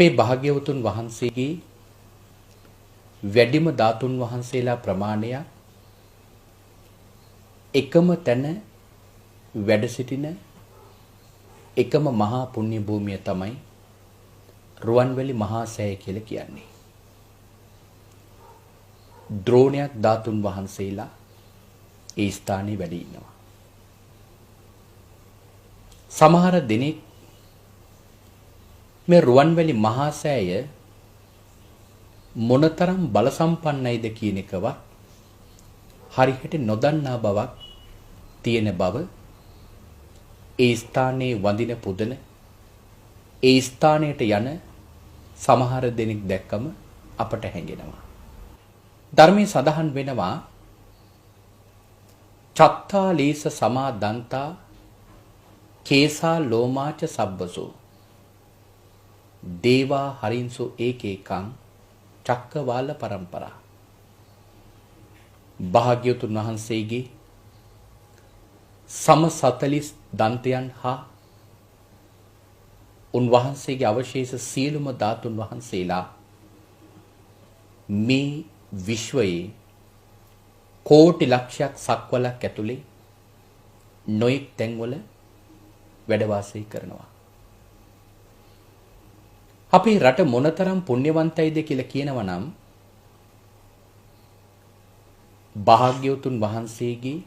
අපේ භාග්‍යවතුන් වහන්සේගේ වැඩිම ධාතුන් වහන්සේලා ප්‍රමාණයක් එකම තැන වැඩ සිටින එකම මහා පුණ්‍ය භූමිය තමයි රුවන්වැලි මහා සෑය කියලා කියන්නේ. ද්‍රෝණයක් ධාතුන් වහන්සේලා ඒ ස්ථානයේ වැඩ ඉන්නවා. සමහර දෙනෙක් මේ රුවන්වැලි මහා සෑය මොනතරම් බල සම්පන්නයිද කියන එකවත් හරියට නොදන්නා බවක් තියෙන බව ඒ ස්ථානයේ වඳින පුදන ඒ ස්ථානයට යන සමහර දෙනෙක් දැක්කම අපට හැඟෙනවා. ධර්මයේ සඳහන් වෙනවා චත්තාලීස සමාදන්තා කේසා ලෝමාච සබ්බසෝ දේවා හරින්සු ඒකේකං චක්කවාල පරම්පරා. භාග්‍යවතුන් වහන්සේගේ සම 40 දන්තයන් හා උන්වහන්සේගේ අවශේෂ සියලුම ධාතුන් වහන්සේලා මේ විශ්වයේ කෝටි ලක්ෂයක් සක්වලක් ඇතුලේ නොයෙක් තැන්වල වැඩ වාසය කරනවා. අපේ රට මොනතරම් පුණ්‍යවන්තයිද කියලා කියනවා නම් භාග්‍යවතුන් වහන්සේගේ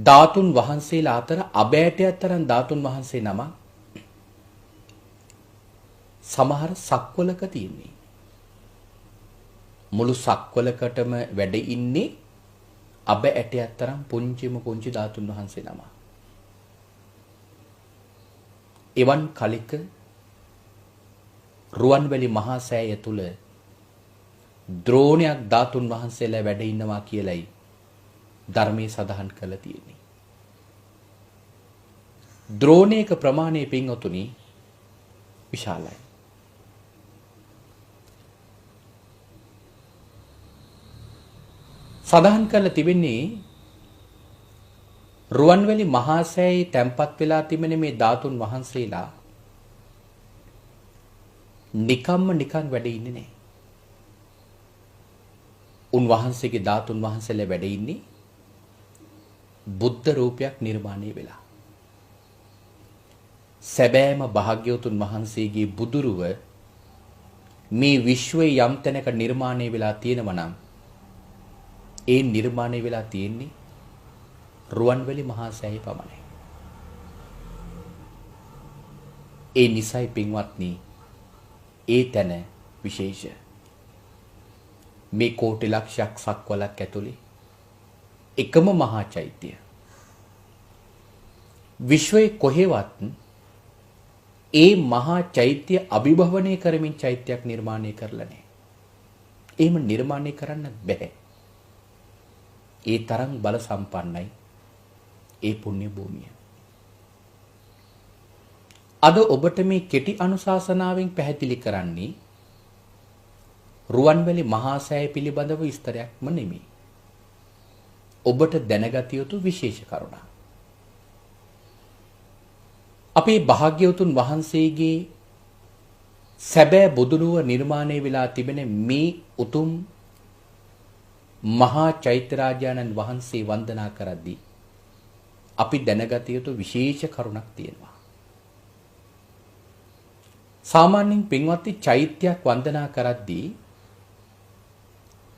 ධාතුන් වහන්සේලා අතර අබෑටයක් තරම් ධාතුන් වහන්සේ නමක් සමහර සක්වලක තියෙන්නේ. මුළු සක්වලකටම වැඩ ඉන්නේ අබ ඇටයක් තරම් පුංචිම පුංචි ධාතුන් වහන්සේ නමක්. එවන් කලික රුවන්වැලි මහා සෑය තුල ද්‍රෝණයක් ධාතුන් වහන්සේලා වැඩ ඉන්නවා කියලයි ධර්මයේ සඳහන් කරලා තියෙන්නේ. ද්‍රෝණයක ප්‍රමාණය පින්වතුනි විශාලයි. සඳහන් කරලා තිබෙන්නේ රුවන්වැලි මහා සෑයේ තැන්පත් වෙලා තිබෙන මේ ධාතුන් වහන්සේලා නිකම්ම නිකන් වැඩ ඉන්නේ නෑ. උන්වහන්සේගේ ධාතුන් වහන්සේලා වැඩ ඉන්නේ බුද්ධ රූපයක් නිර්මාණය වෙලා. සැබෑම භාග්‍යවතුන් වහන්සේගේ බුදුරුව මේ විශ්වයේ යම් තැනක නිර්මාණය වෙලා තියෙනවා නම් ඒ නිර්මාණය වෙලා තියෙන්නේ රුවන්වැලි මහා සෑයේ පමණයි. ඒ නිසයි පින්වත්නි ඒ තැන විශේෂ. මේ කෝටි ලක්ෂයක් සක්වලක් ඇතුලේ එකම මහා චෛත්‍ය. විශ්වයේ කොහෙවත් ඒ මහා චෛත්‍ය අභිභවනය කරමින් චෛත්‍යයක් නිර්මාණය කරලා නැහැ. එහෙම නිර්මාණය කරන්න බැහැ. ඒ තරම් බල සම්පන්නයි ඒ පුණ්‍ය භූමිය. අද ඔබට මේ කෙටි අනුශාසනාවෙන් පැහැදිලි කරන්නේ රුවන්වැලි මහා සෑය පිළිබඳව විස්තරයක්ම නෙමෙයි. ඔබට දැනගත යුතු විශේෂ කරුණක්. අපේ භාග්‍යවතුන් වහන්සේගේ සැබෑ බුදුරුව නිර්මාණය වෙලා තිබෙන මේ උතුම් මහා චෛත්‍ය රාජානන් වහන්සේ වන්දනා කරද්දී අපි දැනගත යුතු විශේෂ කරුණක් තියෙනවා. සාමාන්‍යයෙන් පින්වත්නි චෛත්‍යයක් වන්දනා කරද්දී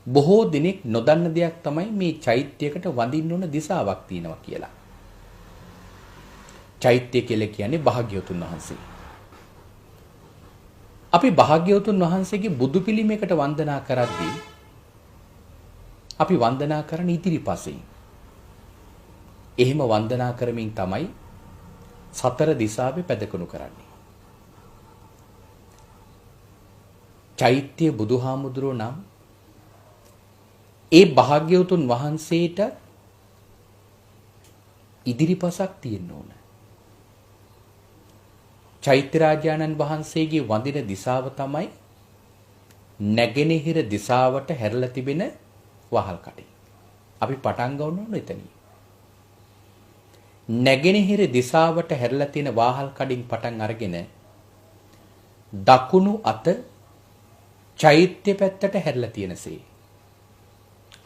බොහෝ දෙනෙක් නොදන්න දෙයක් තමයි මේ චෛත්‍යයකට වඳින්න ඕන දිශාවක් තියෙනවා කියලා. චෛත්‍ය කියලා කියන්නේ භාග්‍යවතුන් වහන්සේ. අපි භාග්‍යවතුන් වහන්සේගේ බුදු පිළිමයකට වන්දනා කරද්දී අපි වන්දනා කරන ඉදිරිපසින් එහෙම වන්දනා කරමින් තමයි සතර දිශාවේ පැදකුණු කරන්නේ. චෛත්‍ය බුදුහාමුදුරුවෝ නම් ඒ භාග්‍යවතුන් වහන්සේට ඉදිරිපසක් තියෙන්න ඕන. චෛත්‍ය රාජානන් වහන්සේගේ වඳින දිශාව තමයි නැගෙනහිර දිශාවට හැරලා තිබෙන වහල් කටේ. අපි පටන් ගන්න ඕන එතනින්. නැගෙනහිර දිශාවට හැරලා තියෙන වාහල් කඩින් පටන් අරගෙන දකුණු අත චෛත්‍ය පැත්තට හැරලා තියෙනසේ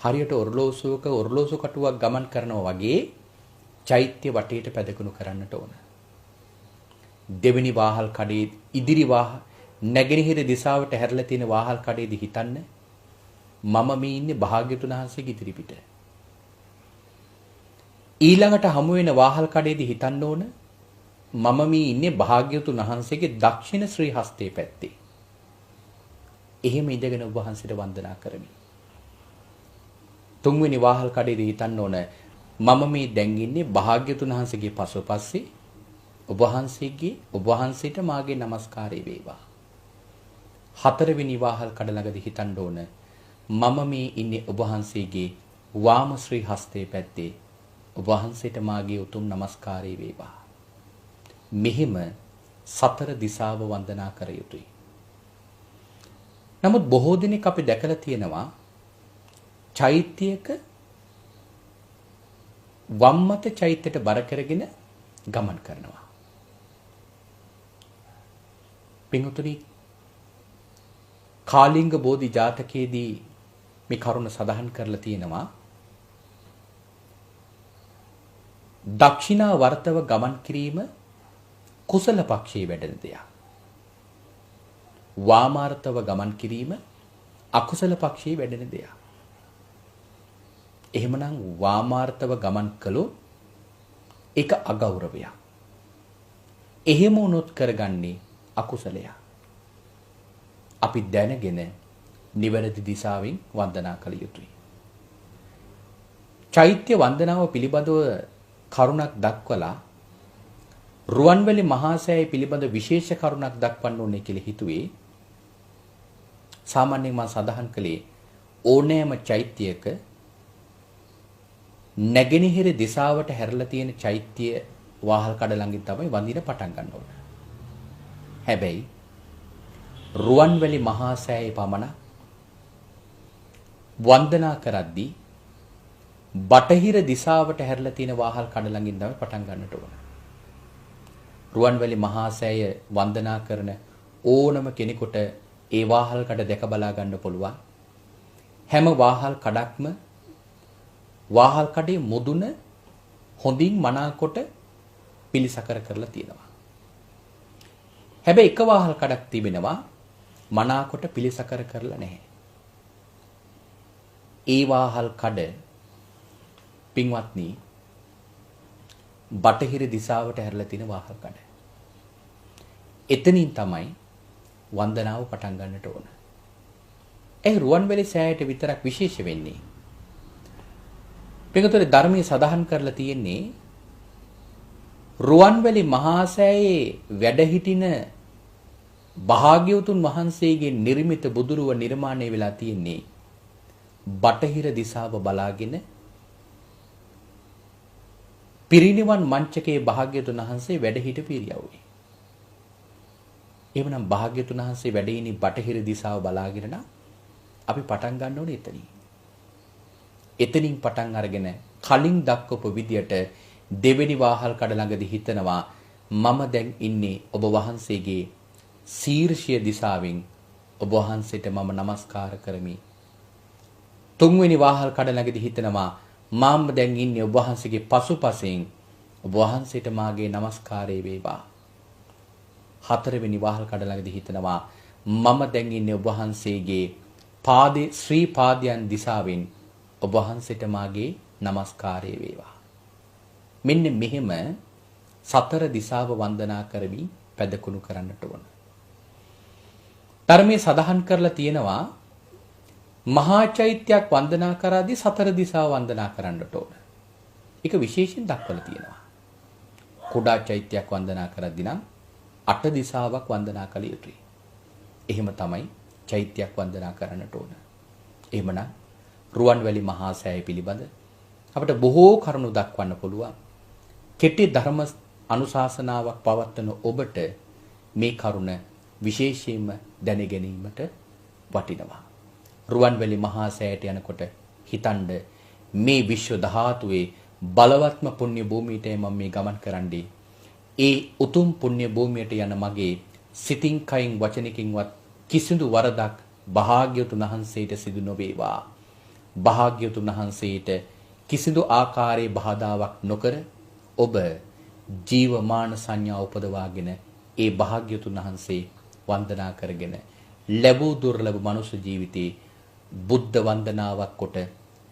හරියට ඔරලෝසුවක ඔරලෝසු කටුවක් ගමන් කරනවා වගේ චෛත්‍ය වටේට පැදකුණු කරන්නට ඕන. දෙවෙනි වාහල් කඩේ ඉදිරි නැගෙනහිර දිශාවට හැරලා තියෙන වාහල් කඩේදී හිතන්න මම මේ ඉන්නේ භාග්‍යවතුන් වහන්සේගේ ඉදිරිපිට. ඊළඟට හමු වෙන වාහල් කඩේදී හිතන්න ඕන මම මේ ඉන්නේ භාග්‍යවතුන් වහන්සේගේ දක්ෂිණ ශ්‍රී හස්තයේ පැත්තේ. එහෙම ඉඳගෙන ඔබ වහන්සේට වන්දනා කරමි. තුන්වෙනි වාහල් කඩේදී හිතන්න ඕන මම මේ දැන් ඉන්නේ භාග්‍යවතුන් වහන්සේගේ පසුපස්සේ. ඔබ වහන්සේට මාගේ নমස්කාරය වේවා. හතරවෙනි වාහල් කඩ ළඟදී හිතන්න ඕන මම මේ ඉන්නේ ඔබ වහන්සේගේ වාම ශ්‍රී හස්තයේ පැත්තේ. ඔබ වහන්සේට මාගේ උතුම් নমස්කාරය වේවා. මෙහෙම සතර දිසාව වන්දනා කර යුතුයි. නමුත් බොහෝ දෙනෙක් අපි දැකලා තියෙනවා චෛත්‍යයක වම් මත චෛත්‍යයට බර කරගෙන ගමන් කරනවා. පින්වතුනි, කාලිංග බෝධි ජාතකයේදී මේ කරුණ සඳහන් කරලා තියෙනවා. දක්ෂිණා වර්තව ගමන් කිරීම කුසල පක්ෂයේ වැඩෙන දෙයක්. වාමාර්ථව ගමන් කිරීම අකුසල පක්ෂයේ වැඩෙන දෙයක්. එහෙමනම් වාමාර්ථව ගමන් කළොත් ඒක අගෞරවයක්. එහෙම වුණොත් කරගන්නේ අකුසලයක්. අපි දැනගෙන නිවැරදි දිශාවෙන් වන්දනා කළ යුතුයි. චෛත්‍ය වන්දනාව පිළිබඳව කරුණක් දක්වලා රුවන්වැලි මහා සෑය පිළිබඳ විශේෂ කරුණක් දක්වන්න ඕනේ කියලා හිතුවේ. සාමාන්‍යයෙන් මම සඳහන් කළේ ඕනෑම චෛත්‍යයක නැගෙනහිර දිශාවට හැරලා තියෙන චෛත්‍ය වාහල් කඩ ළඟින් තමයි වඳින පටන් ගන්න ඕන. හැබැයි රුවන්වැලි මහා සෑයේ පමණ වන්දනා කරද්දී බටහිර දිශාවට හැරලා තියෙන වාහල් කඩ ළඟින් තමයි පටන් ගන්නට ඕන. රුවන්වැලි මහා සෑය වන්දනා කරන ඕනම කෙනෙකුට ඒ වාහල් කඩ දැක බලා ගන්න පුළුවන්. හැම වාහල් කඩක්ම වාහල් කඩේ මුදුන හොඳින් මනාකොට පිළිසකර කරලා තියෙනවා. හැබැයි එක වාහල් කඩක් තිබෙනවා මනාකොට පිළිසකර කරලා නැහැ. ඒ වාහල් කඩ පින්වත්නි බටහිර දිශාවට හැරලා තියෙන වාහල් කඩ. එතනින් තමයි වන්දනාව පටන් ගන්නට ඕන. ඒ රුවන්වැලි සෑයට විතරක් විශේෂ වෙන්නේ. පින්වතුනි, ධර්මයේ සඳහන් කරලා තියෙන්නේ රුවන්වැලි මහා සෑයේ වැඩ හිටින භාග්‍යවතුන් වහන්සේගේ නිර්මිත බුදුරුව නිර්මාණය වෙලා තියෙන්නේ බටහිර දිශාව බලාගෙන පිරිනිවන් මංචකයේ භාග්‍යවතුන් වහන්සේ වැඩ හිටපු ඉරියව්වේ. එහෙමනම් භාග්‍යවතුන් වහන්සේ වැඩ ඉන්නේ බටහිර දිශාව බලාගෙන නම් අපි පටන් ගන්න ඕනේ එතනින්. එතනින් පටන් අරගෙන කලින් දක්වපු විදියට දෙවෙනි වාහල් කඩ ළඟදී හිතනවා මම දැන් ඉන්නේ ඔබ වහන්සේගේ ශීර්ෂය දිශාවෙන්, ඔබ වහන්සේට මම নমස්කාර කරමි. තුන්වෙනි වාහල් කඩ ළඟදී හිතනවා මම දැන් ඉන්නේ ඔබ වහන්සේගේ පසුපසෙන්, ඔබ වහන්සේට මාගේ নমස්කාරය වේවා. හතරවෙනි වාහල් කඩ ළඟදී හිතනවා මම දැන් ඉන්නේ ඔබ වහන්සේගේ පාදේ ශ්‍රී පාදයන් දිශාවෙන්, ඔබ වහන්සේට මාගේ নমස්කාරය වේවා. මෙන්න මෙහෙම සතර දිශාව වන්දනා කරමින් පැදකුණු කරන්නට ඕන. ධර්මයේ සඳහන් කරලා තියෙනවා මහා චෛත්‍යයක් වන්දනා කරද්දී සතර දිශාව වන්දනා කරන්නට ඕන. ඒක විශේෂයෙන් දක්වලා තියෙනවා. කුඩා චෛත්‍යයක් වන්දනා කරද්දී නම් අට දිශාවක් වන්දනා කළ යුතුයි. එහෙම තමයි චෛත්‍යයක් වන්දනා කරන්නට ඕන. එහෙමනම් රුවන්වැලි මහා සෑය පිළිබඳ අපිට බොහෝ කරුණු දක්වන්න පුළුවන්. කෙටි ධර්ම අනුශාසනාවක් පවත්වන ඔබට මේ කරුණ විශේෂයෙන්ම දැන ගැනීමට වටිනවා. රුවන්වැලි මහා සෑයට යනකොට හිතන්න මේ විශ්ව ධාතුවේ බලවත්ම පුණ්‍ය භූමියටයි මම මේ ගමන් කරන්නේ. ඒ උතුම් පුණ්‍ය භූමියට යන මගේ සිතින් කයින් වචනකින්වත් කිසිදු වරදක් භාග්‍යවතුන් වහන්සේට සිදු නොවේවා. භාග්‍යවතුන් වහන්සේට කිසිදු ආකාරයේ බාධාවක් නොකර ඔබ ජීවමාන සංඥා උපදවාගෙන ඒ භාග්‍යවතුන් වහන්සේ වන්දනා කරගෙන ලැබූ දුර්ලභ මනුෂ්‍ය ජීවිතේ බුද්ධ වන්දනාවක් කොට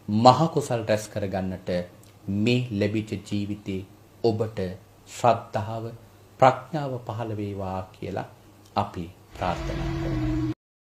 මහ කුසල් රැස් කරගන්නට මේ ලැබිච්ච ජීවිතේ ඔබට ශ්‍රද්ධාව ප්‍රඥාව පහළ වේවා කියලා අපි ප්‍රාර්ථනා කරමු.